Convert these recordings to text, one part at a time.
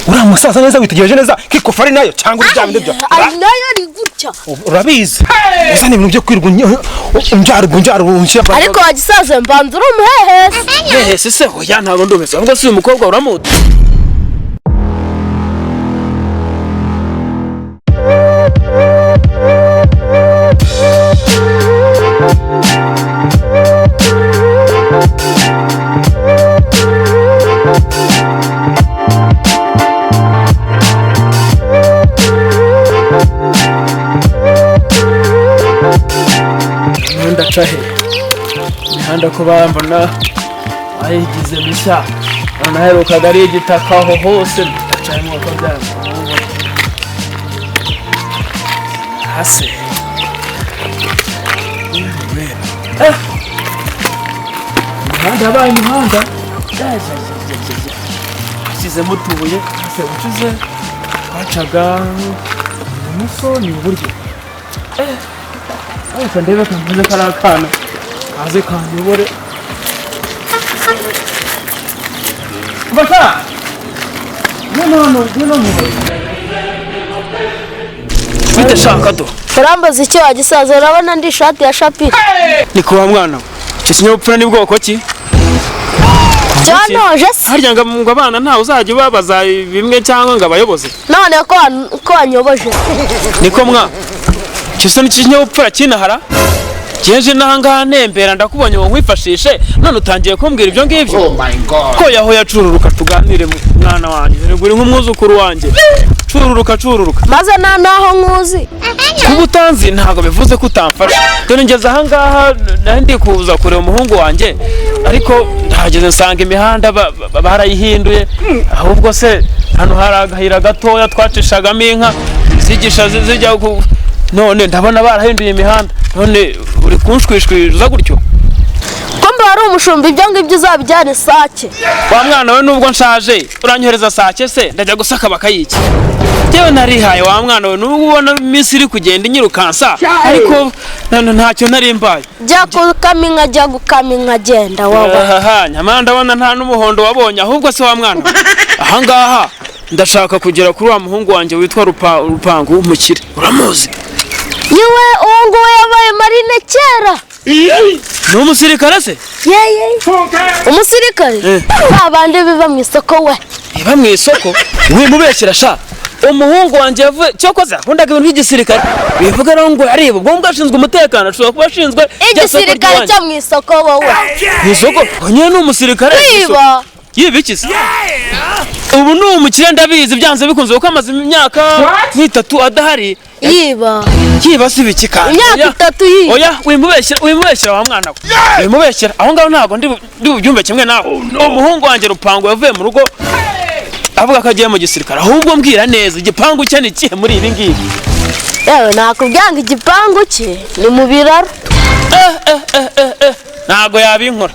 Uriya musaza neza witegereje neza kikofa ari nayo cyangwa ibya bindi byo Ari nayo ari gutya. Urabizi uza ni ibintu byo kwirwa unjarwa unjarwa unshyira. Ariko wagisaza mbanza uri umuhehesi. Hehesi se? Oya, ntabwo ndumeze. Ahubwo si uyu mukobwa uramuzi? Imihanda aca he? Imihanda ko bambona bayigize mishya, none aherukaga ari igitaka aho hose. Ndaca he mwuka byanyu hasi? Eh, imihanda yabaye imihanda, hashyizemo utubuye se. Ucuze twacaga ibumoso ni iburyo. Eh, ariko ndebe kameze kari akana kaze kanyobore. Basa! Ngwino hano, ngwino hano. Bite shaka do? Urambaza icyo wagisaza? Urabona ndi ishati ya shapiri. Ni kuba mwana we. Icyo kinyabupfura ni bwoko ki? Byantoje se? Harya ngo abana ntawe uzajya ubabaza bimwe cyangwa ngo abayoboze. None ko wanyoboje? Niko mwa. Icyo se ni ikinyabupfura kinahara? Jeje n'ahangaha ntembera ndakubonye ngo nkwifashishe, none utangiye kumbwira ibyo ngibyo. Oh my God. Ko yaho yacururuka tuganire mwana wanjye. Erega uri nk'umwuzukuru wanjye. Cururuka cururuka. Maze nta naho nkuzi. Kuba utanzi ntabwo bivuze ko utamfasha. Dore ngeze ahangaha nari ndi kuza kureba umuhungu wanjye, ariko ndahageze nsanga imihanda barayihinduye. Ahubwo se hano hari agahira gatoya twacishagamo inka zigisha zijya ku, none ndabona barahinduye imihanda, none uri kunshwishwiriza gutyo. Ko mba wari umushumba, ibyo ngibyo uzabijyane Sake. Wa mwana we, nubwo nshaje uranyohereza Sake se ndajya gusaka bakayiki? Yewe narihaye wa mwana we, nubwo ubona iminsi iri kugenda inyirukansa, ariko ntacyo nari mbaye. Jya gukama inka, jya gukama inka, genda wowe. Ahaha, nyamara ndabona nta n'umuhondo wabonye. Ahubwo se wa mwana we, ahangaha ndashaka kugera kuri wa muhungu wanjye witwa Rupangu w'umukire, uramuzi? Yewe, uwo nguwo yabaye marine kera. Ni umusirikare se? Yeye, umusirikare. Eh. Ba bandi biba mu isoko we. Iba mu isoko? Wimubeshyira sha. Umuhungu wanjye yavuye cyokoze yakundaga ibintu by'igisirikare, bivuga rero ngo areba ubwo ngubwo ashinzwe umutekano, ashobora kuba ashinzwe rya soko Igisirikare ry'iwanyu. cyo mu isoko wowe. Mu isoko ngo nyine ni umusirikare mu isoko. Kwiba. Yiba iki se? Ubu ni umukire ndabizi byanze bikunze, kuko amaze imyaka nk'itatu adahari. Yiba. Yiba si ibiki kandi? Imyaka Oya. 3 yiba. Oya, wimubeshyera, wimubeshyera wa mwana we, wimubeshyera. Aho ngaho ntabwo ndi bubyumve kimwe nawe. Umuhungu wanjye Rupangu yavuye mu rugo avuga ko agiye mu gisirikare. Ahubwo mbwira neza, igipangu cye ni ikihe muri ibi ngibi? Yewe, nakubwira ngo igipangu cye ni mu biraro. Ntabwo yabinkora,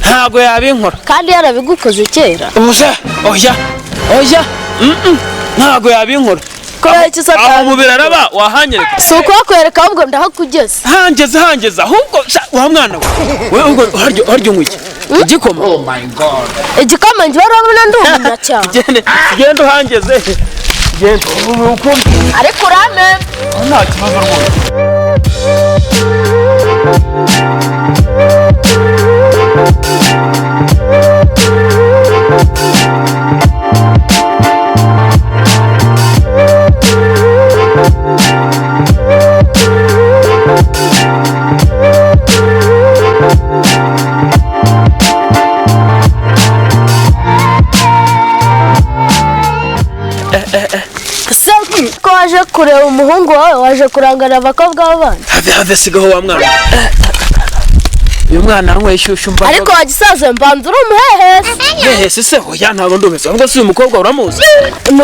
ntabwo yabinkora. Kandi yarabigukoze kera. Ubusa oya, oya, ntabwo yabinkora. Kubera iki se? Aho mu biraro aba wahanyereka? Si ukuhakwereka, ahubwo ndahakugeza. Hangeze, hangeze. Ahubwo sha, wa mwana we, we ubwo harya unywa iki? Igikoma? Oh my God. Igikoma njye urabona ndi umunyacyaha. Gende, genda uhangeze, genda ubu ukumva. Ariko urampe. Nta kibazo rwose. Se ko waje kureba umuhungu wawe, waje kurangana abakobwa b'abandi? Have, have, sigaho wa mwana. Uyu mwana yanyweye ishyushyu mba. Ariko wagisaza mbanza uri umuhehesi. Hehesi se? Oya, ntabwo ndumeze. Ahubwo si uyu mukobwa uramuzi?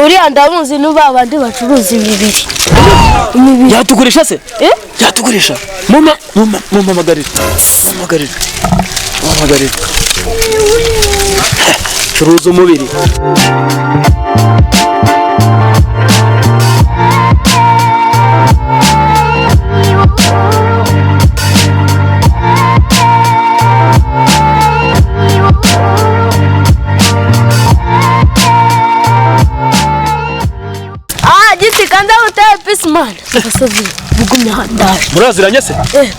Uriya ndamuzi, ni ba bandi bacuruza imibiri, imibiri. Yatugurisha se? Eh? Yatugurisha? Muma muma mumpamagarire, mumpamagarire, mumpamagarire. Curuza umubiri. Peti kandi uteye peace man. Basazi bugumye handaje. Muraziranye se?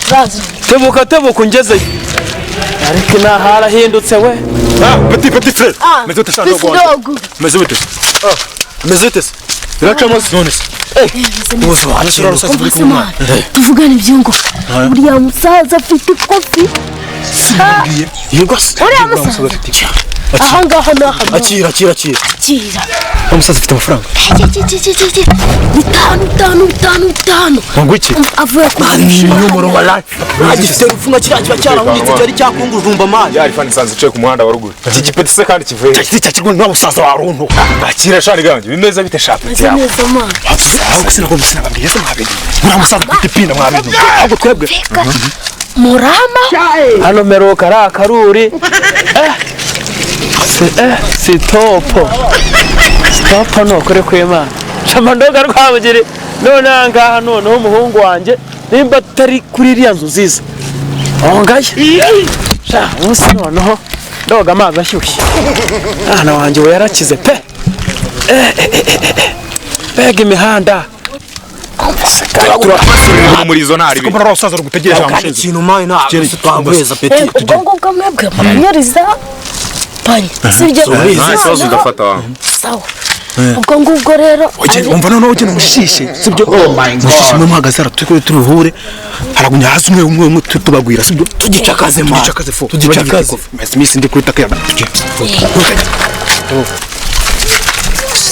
Turaziranye. Tebuka tebuka ungezeyo. Ariko inaha harahindutse we. Ah, petit frère. Meze ute Peace dog. Meze ute. Ah, meze ute. Biracamo none se. Tuvugane ibyungu. Uriya musaza afite ikofi. Yego se. Uriya musaza. Aha ngaha ni aha. Akira akira akira. Akira. Umusaza afite amafaranga. Bitanu bitanu bitanu bitanu. Ngo iki? Avuye ku Numero wa life. Agifite urufunga kiriya kiba cyarahunitse cyari cyakungujumba mani. Yari fani sanze icaye ku muhanda wa ruguru. Iki gipeti se kandi kivuye. Cya cya kirwa nta musaza wa runtu. Akira shari gange bimeze bite shapeti Meze yawe. neza mani. Aho kusina ko musina babwiye se mwabintu. Uriya musaza afite ipinda mwabintu. Ahubwo twebwe. Murama. Hano meruka ari akaruri. Sitopo. Sitopo ni ukuri kw'Imana. Shama ndoga Rwabugiri. None aha ngaha noneho umuhungu wanjye nimba atari kuri iriya nzu nziza. Ongaye. Sha umunsi noneho ndoga amazi ashyushye. Mwana wanjye we yarakize pe. Mbega imihanda. Umurizo ntari bi. Mbona uriya musaza rugutegereje Kandi amushinze. ikintu mani ntabwo twaguheza peti. Ubwo ngubwo mwebwe muranyuriza panya. Sibyo? Nta kibazo udafata wa. Sawa. Ubwo ngubwo rero Umva noneho ugenda mushishe sibyo? Mushishe mwe muhagaze hara turi turuhure. Haragumya hasi umwe umwe umwe tubagwira sibyo? Tugicakaze mani. Tugicakaze fo. Tugicakaze. Misi ndi kuri taka ya.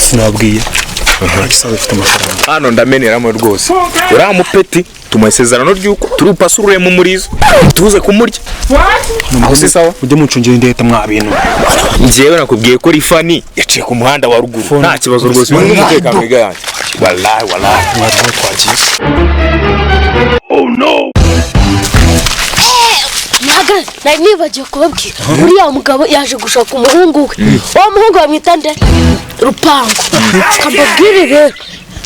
Sinabwiye. Umusaza afite amafaranga. Hano ndameneramo rwose. Uriya mupeti tumuha isezerano ry'uko turi bupasurure mu murizo tuze kumurya. Aho si sawa? Ujye muncungira indeta mwa bintu. Njyewe nakubwiye ko rifani yaciye ku muhanda wa ruguru. Nta kibazo rwose. Ni umutekano wiga yanjye. Wallahi wallahi. Mwarimu twagiye. Nari nibagiwe kubabwira. Uriya mugabo yaje gushaka umuhungu we. Uwo muhungu bamwita nde? Rupango. Akambabwire rero.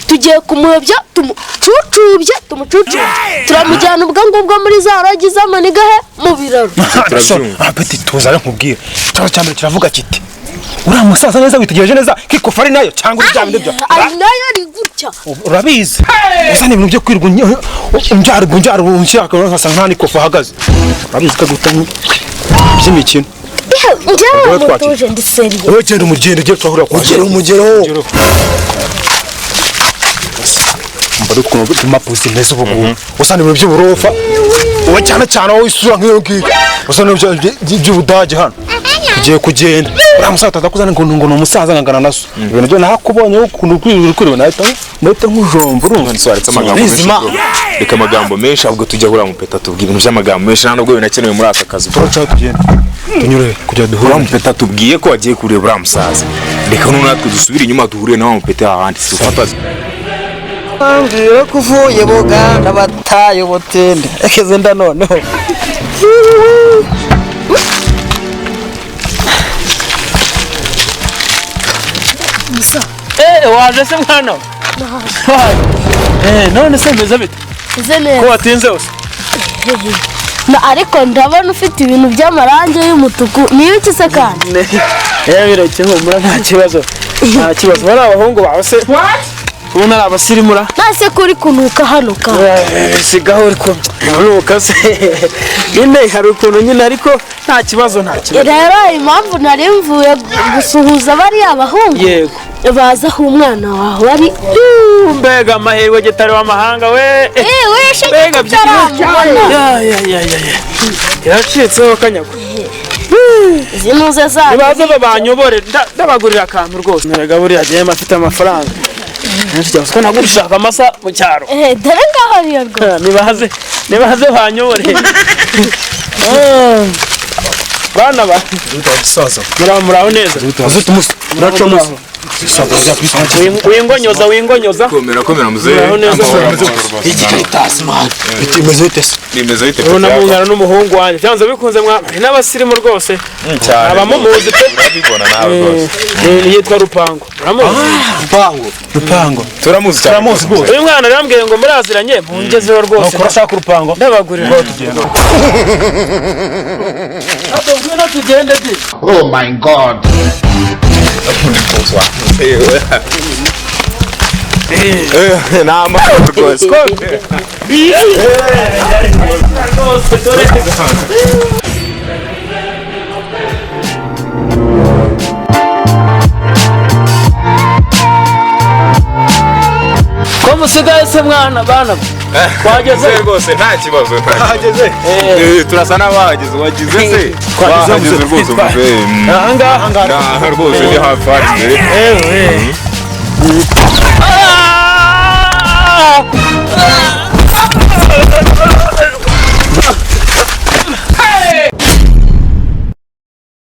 Tugiye kumuyobya tumucucubye tumucucubye. Turamujyana ubwo ngubwo muri za rogi z'amaniga he mu biraro. Turabyumva. Ah, peti tuza rero nkubwire. Ikibazo cya mbere kiravuga kiti. Uriya musaza neza witegereje neza kikofa ari nayo cyangwa ibya bindi bya. Ari nayo ari gutya. Urabizi. Uzana ibintu byo kwirwa unjarwa unjarwa unshaka nkasa nta nikofa ahagaze. Urabizi ko guta by'imikino. Njyewe mutuje ndi seriye. Wowe genda umugende ugiye turahurira kwa Ugera umugero. Mbari ukuntu imapu zimeze ubu ngubu. Usana ibintu by'uburofa. Wowe cyane cyane wowe isura nk'iyo ngiyo. Usana ibintu by'Ubudage hano. Ugiye kugenda. Uriya musaza atazakuzana ngo ngo ni umusaza ngangana na so. Ibintu byo nakubonye ukuntu uri kureba nahita nahita nkujomba urumva. Nsobanutse amagambo menshi. Reka amagambo menshi ahubwo tujya uriya mupeta tubwira ibintu by'amagambo menshi nta nubwo binakenewe muri aka kazi. Turaca tugenda. Tunyure kugira duhure. Uriya mupeta tubwiye ko wagiye kureba uriya musaza. Reka none natwe dusubire inyuma duhure na wa mupeta ahandi. Dufata Mbwira ko uvuye Buganda bataye ubutinde. Ekeze nda noneho. Waje se mwana? None se meze bite? Meze neza. Ko watinze wose? Na ariko ndabona ufite ibintu by'amarangi y'umutuku. Ni ibiki se kandi? Bireke humura nta kibazo. Nta kibazo. Bari abahungu bawe se? Ubona ari abasirimura? Nase kuri kunuka hano ka. Sigaho uri kunuka se. Nyine hari ukuntu nyine ariko nta kibazo nta kibazo. Rero impamvu nari mvuye gusuhuza bariya bahungu. Yego. Baza aho umwana wawe ari. Mbega amahirwe gitari w'amahanga we. Mbega byitaramubona. Yaracitseho kanyago. Zinuze za. Nibaze babanyobore ndabagurira akantu rwose. Mbega buriya agiye afite amafaranga. Ko nagushaka amasa mu cyaro. Dore ngaho ariyo rwose. Nibaze banyobore. Bana ba. Musaza. Muraho neza. Muraco musa. Wingonyoza wingonyoza. Komera komera muzehe. Muraho neza. Igikaritasi mani. Imeze bite se? Nimeze bite? Urabona mungana n'umuhungu wanjye. Byanze bikunze mwa n'abasirimu rwose. Cyane. Abamumuzi pe. Urabibona nawe rwose. Yitwa Rupango. Uramuzi? Rupango. Rupango. Turamuzi cyane. Turamuzi rwose. Uyu mwana arambwiye ngo muraziranye mungezeho rwose. Nuko urashaka urupango? Ndabagurira. Tugenda. Ngwino tugende di. Oh my God. Ni amahoro rwose. Rwose dore. Ko musigaye se mwana bana twageze? Rwose nta kibazo. Ahageze. Turasa n'abahageze, wagize se wahageze rwose muzehe. Ahangaha. Aha rwose ni hafi, hari imbere.